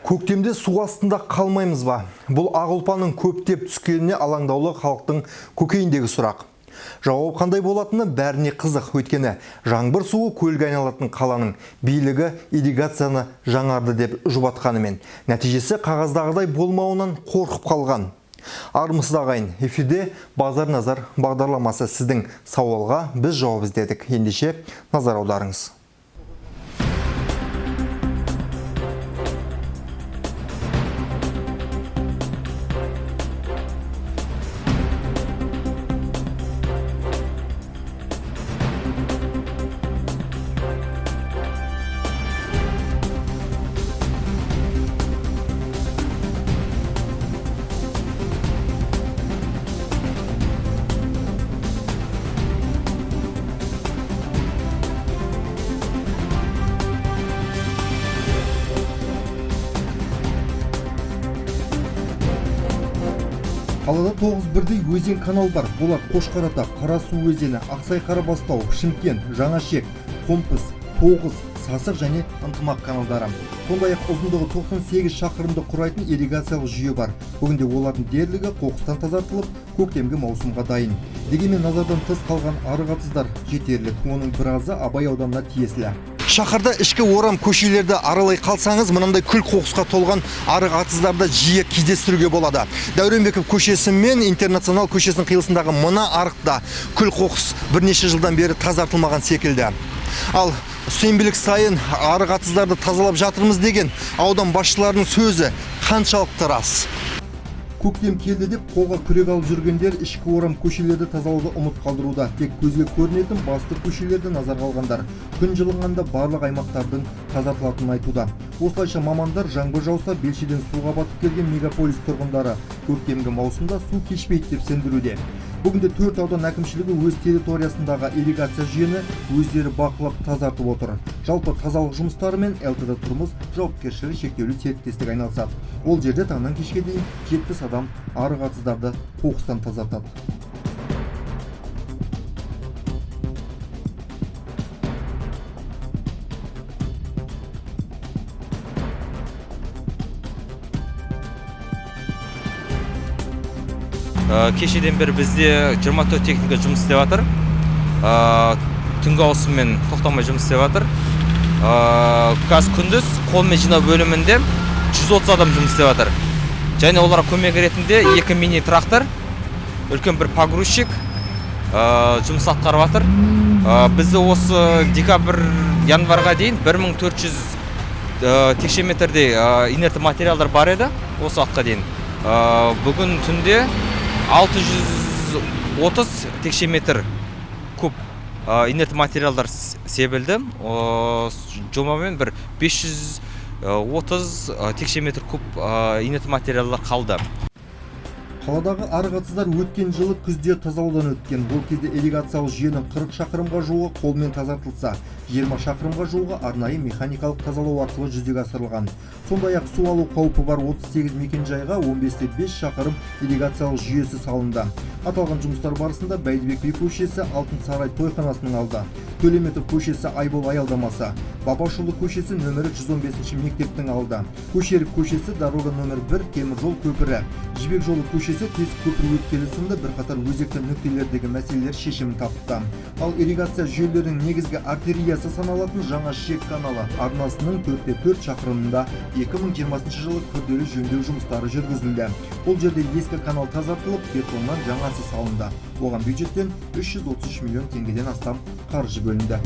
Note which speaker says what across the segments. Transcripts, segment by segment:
Speaker 1: Көктемде су астында қалмаймыз ба? Бұл ақ ұлпаның көптеп түскеніне алаңдаулы халықтың көкейіндегі сұрақ. Жауап қандай болатыны бәріне қызық, өйткені жаңбыр суы көлге айналатын қаланың билігі ирригацияны жаңарды деп жұбатқанымен, нәтижесі қағаздағыдай болмауынан қорқып қалған. Армысыз, ағайын, эфирде Базар Назар бағдарламасы. Сіздің сауалға біз жауап іздедік. Ендеше назар аударыңыз. Қалада 9 бірдей өзен канал бар. Олар: Қошқарата, Қарасу өзені, Ақсай Қарабастау, Шымкент, Жаңашек, Қомпыс, Тоғыз, Сасық және Ынтымақ каналдары. Сондай-ақ ұзындығы 98 шақырымды құрайтын ирригациялық жүйе бар. Бүгінде олардың дерлігі қоқыстан тазартылып, көктемгі маусымға дайын. Дегенмен назардан тыс қалған арық атыздар жетерлік. Оның біразы Абай ауданына тиесілі. Шаһарда ішкі орам көшелерді аралай қалсаңыз, мынандай күл қоқысқа толған арық атыздарды жиі кездестіруге болады. Дәуренбеков көшесі мен Интернационал көшесінің қиылысындағы мына арықта күл қоқыс бірнеше жылдан бері тазартылмаған секілді. Ал сенбілік сайын арық атыздарды тазалап жатырмыз деген аудан басшыларының сөзі қаншалықты рас? Көктем келді деп қолға күрек алып жүргендер ішкі орам көшелерді тазалауды ұмыт қалдыруда. Тек көзге көрінетін басты көшелерді назарға алғандар күн жылынғанда барлық аймақтардың тазартылатынын айтуда. Осылайша мамандар жаңбыр жауса, белшеден суға батып келген мегаполис тұрғындары көктемгі маусымда су кешпейді деп сендіруде. Бүгінде төрт аудан әкімшілігі өз территориясындағы ирригация жүйені өздері бақылап, тазартып отыр. Жалпы тазалық жұмыстарымен ЛТД Тұрмыс жауапкершілігі шектеулі серіктестік айналысады. Ол жерде таңнан кешке дейін 70 адам арық атыздарды қоқыстан тазартады.
Speaker 2: Кешеден бері бізде 24 техника жұмыс істеп жатыр. Түнгі ауысыммен тоқтамай жұмыс істеп жатыр. Қазір күндіз қолмен жинау бөлімінде 130 адам жұмыс істеп жатыр. Және оларға көмек ретінде екі мини трактор, үлкен бір погрузчик жұмыс атқарып жатыр. Бізде осы декабрь, январьға дейін 1400 текше метрдей инертті материалдар бар еді осы уақытқа дейін. Бүгін түнде 630 текше метр куб инертті материалдар себілді. Жобамен бір 530 текше метр куб инертті материалдар қалды.
Speaker 1: Қаладағы арық атыздар өткен жылы күзде тазалаудан өткен. Бұл кезде ирригациялық жүйенің 40 шақырымға жуығы қолмен тазартылса, 20 шақырымға жуығы арнайы механикалық тазалау арқылы жүзеге асырылған. Сондай-ақ су алу қаупі бар 38 мекенжайға 15,5 шақырым ирригациялық жүйесі салынды. Аталған жұмыстар барысында Бәйдібек би көшесі Алтын Сарай тойханасының алды, Төлеметов көшесі Айбол аялдамасы, Бапашұлы көшесі нөмірі 115 мектептің алды, Көшеров көшесі дорога нөмір 1 темір жол көпірі, Жібек жолы көшесі тесік көпір өткелі сынды бірқатар өзекті нүктелердегі мәселелер шешімін тапты. Ал ирригация жүйелерінің негізгі артериясы саналатын Жаңа Шек каналы арнасының 4,4 шақырымында 2020 жылы күрделі жөндеу жұмыстары жүргізілді. Бұл жерде ескі канал тазартылып, бетоннан жаңасы салынды. Оған бюджеттен 333 миллион теңгеден астам қаржы бөлінді.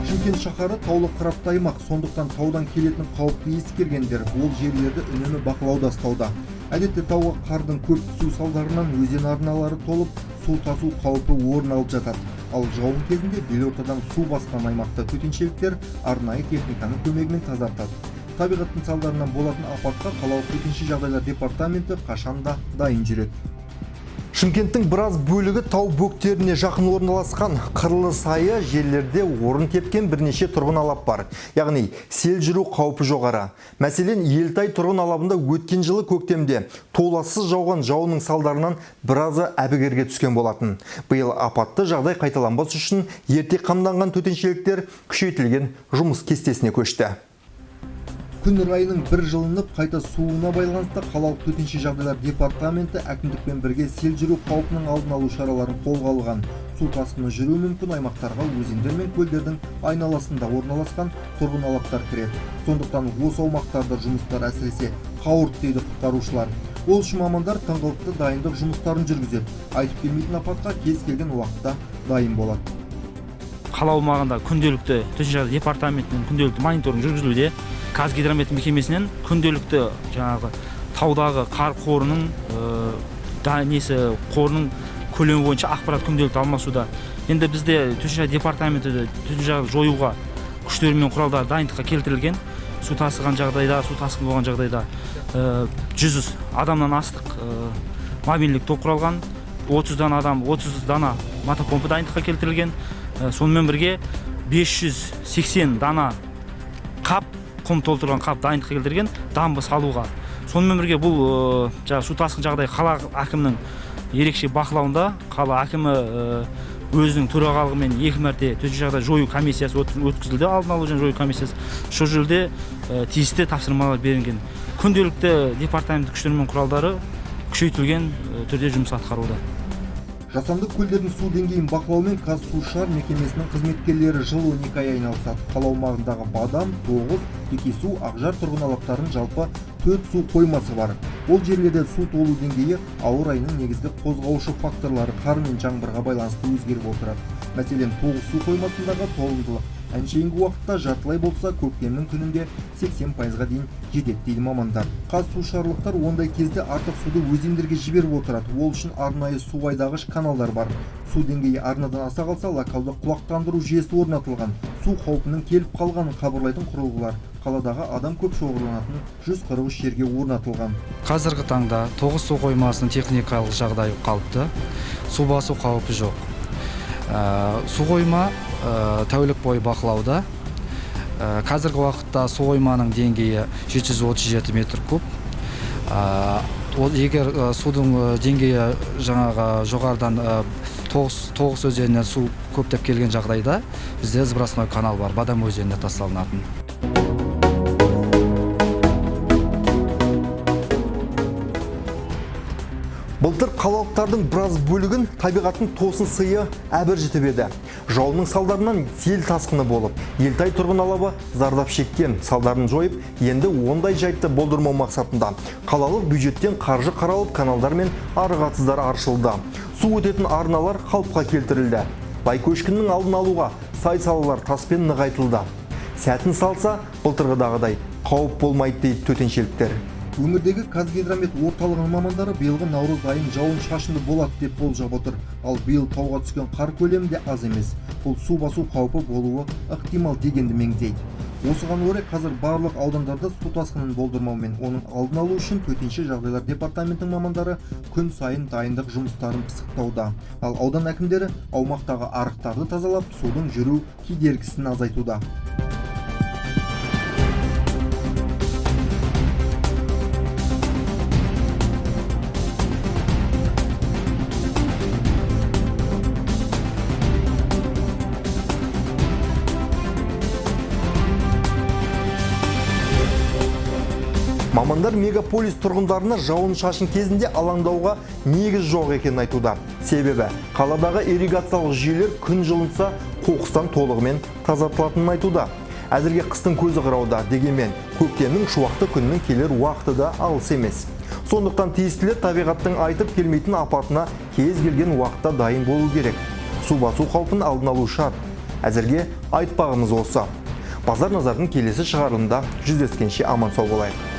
Speaker 1: Шымкент шаһары таулы қыратты аймақ, сондықтан таудан келетін қауіпті ескергендер ол жерлерді үнемі бақылауда ұстауда. Әдетте тауға қардың көп түсу салдарынан өзен арналары толып, су тасу қаупі орын алып жатады. Ал жауын кезінде белортадан су басқан аймақты төтеншеліктер арнайы техниканың көмегімен тазартады. Табиғаттың салдарынан болатын апатқа қалалық төтенше жағдайлар департаменті қашанда дайын жүреді. Шымкенттің біраз бөлігі тау бөктеріне жақын орналасқан қырлы сайы жерлерде орын тепкен бірнеше тұрғын алап бар. Яғни сел жүру қаупі жоғары. Мәселен, Елтай тұрғын алабында өткен жылы көктемде толассыз жауған жауынның салдарынан біразы әбігерге түскен болатын. Биыл апатты жағдай қайталанбас үшін ерте қамданған төтеншеліктер күшейтілген жұмыс кестесіне көшті. Күн райының бір жылынып қайта суына байланысты қалалық төтенше жағдайлар департаменті әкімдікпен бірге сел жүру қаупінің алдын алу шараларын қолға алған. Су тасқыны жүруі мүмкін аймақтарға өзендер мен көлдердің айналасында орналасқан тұрғын алаптар кіреді. Сондықтан осы аумақтарда жұмыстар әсіресе қауырт дейді құтқарушылар. Ол үшін мамандар тыңғылықты дайындық жұмыстарын жүргізеді. Айтып келмейтін апатқа кез келген уақытта дайын болады.
Speaker 3: Қала аумағында күнделікті төтенше жағдай департаментінен күнделікті мониторинг жүргізілуде. Қазгидромет мекемесінен күнделікті жаңағы таудағы қар қорының қорының көлемі бойынша ақпарат күнделікті алмасуда. Енді бізде төтенше жағдай департаменті төтенше жағдай жоюға күштері мен құралдары дайындыққа келтірілген. Су тасыған жағдайда, су тасқын болған жағдайда 100 адамнан астық мобильдік топ құралған, 30 дана мотопомпа дайындыққа келтірілген. Сонымен бірге 580 дана қап, құм толтырған қап дайындыққа келтірген дамба салуға. Сонымен бірге бұл су тасқын жағдайы қала әкімінің ерекше бақылауында. Қала әкімі өзінің төрағалығымен 2 мәрте төтенше жағдай жою комиссиясы өткізілді, алдын алу және жою комиссиясы. Сол жерде тиісті тапсырмалар берілген. Күнделікті департамент күштері мен құралдары күшейтілген түрде жұмыс атқаруда.
Speaker 1: Жасанды көлдердің су деңгейін бақылаумен Қазсушар мекемесінің қызметкерлері жыл 12 ай айналысады. Қала аумағындағы Бадам, Тоғыз, Текесу, Ақжар тұрғын алаптарының жалпы 4 су қоймасы бар. Ол жерлерде су толу деңгейі ауа райының негізгі қозғаушы факторлары қар мен жаңбырға байланысты өзгеріп отырады. Мәселен, 9 су қоймасындағы толымдылық әншейінгі уақытта жартылай болса, көктемнің күнінде 80%-ға дейін жетеді дейді мамандар. Қазсушарлықтар ондай кезде артық суды өзендерге жіберіп отырады. Ол үшін арнайы су айдағыш каналдар бар. Су деңгейі арнадан аса қалса, локалды құлақтандыру жүйесі орнатылған. Су қаупінің келіп қалғанын хабарлайтын құрылғылар қаладағы адам көп шоғырланатын 143 жерге орнатылған.
Speaker 4: Қазіргі таңда 9 су қоймасының техникалық жағдайы қалыпты, су басу қаупі жоқ. Су қойма тәулік бойы бақылауда. Қазіргі уақытта су қойманың деңгейі 737 метр куб. Егер судың деңгейі жаңағы жоғарыдан Тоғыз өзенінен су көптеп келген жағдайда бізде сбросной канал бар, Бадам өзеніне тасталынатын.
Speaker 1: Былтыр қалалықтардың біраз бөлігін табиғаттың тосын сыйы әбіржітіп еді. Жауынның салдарынан сел тасқыны болып, Елтай тұрғын алабы зардап шеккен. Салдарын жойып, енді ондай жайтты болдырмау мақсатында қалалық бюджеттен қаржы қаралып, каналдар мен арық атыздар аршылды. Су өтетін арналар қалыпқа келтірілді. Лай көшкіннің алдын алуға сай салалар таспен нығайтылды. Сәтін салса, былтырғыдағыдай қауіп болмайды дейді төтеншеліктер. Өңірдегі Қазгидромет орталығының мамандары биылғы наурыз айын жауын шашынды болады деп болжап отыр. Ал биыл тауға түскен қар көлемі де аз емес. Бұл су басу қаупі болуы ықтимал дегенді меңзейді. Осыған орай қазір барлық аудандарда су тасқынын болдырмау мен оның алдын алу үшін төтенше жағдайлар департаментінің мамандары күн сайын дайындық жұмыстарын пысықтауда. Ал аудан әкімдері аумақтағы арықтарды тазалап, судың жүру кедергісін азайтуда. Мамандар мегаполис тұрғындарына жауын-шашын кезінде алаңдауға негіз жоқ екенін айтуда. Себебі қаладағы ирригациялық жүйелер күн жылынса қоқыстан толығымен тазартылатынын айтуда. Әзірге қыстың көзі қырауда, дегенмен көктемнің шуақты күнінің келер уақыты да алыс емес. Сондықтан тиістілер табиғаттың айтып келмейтін апатына кез келген уақытта дайын болу керек. Су басу қаупін алдын алу шарт. Әзірге айтпағымыз осы. Базар Назардың келесі шығарылымда жүздескенше аман сау болайық.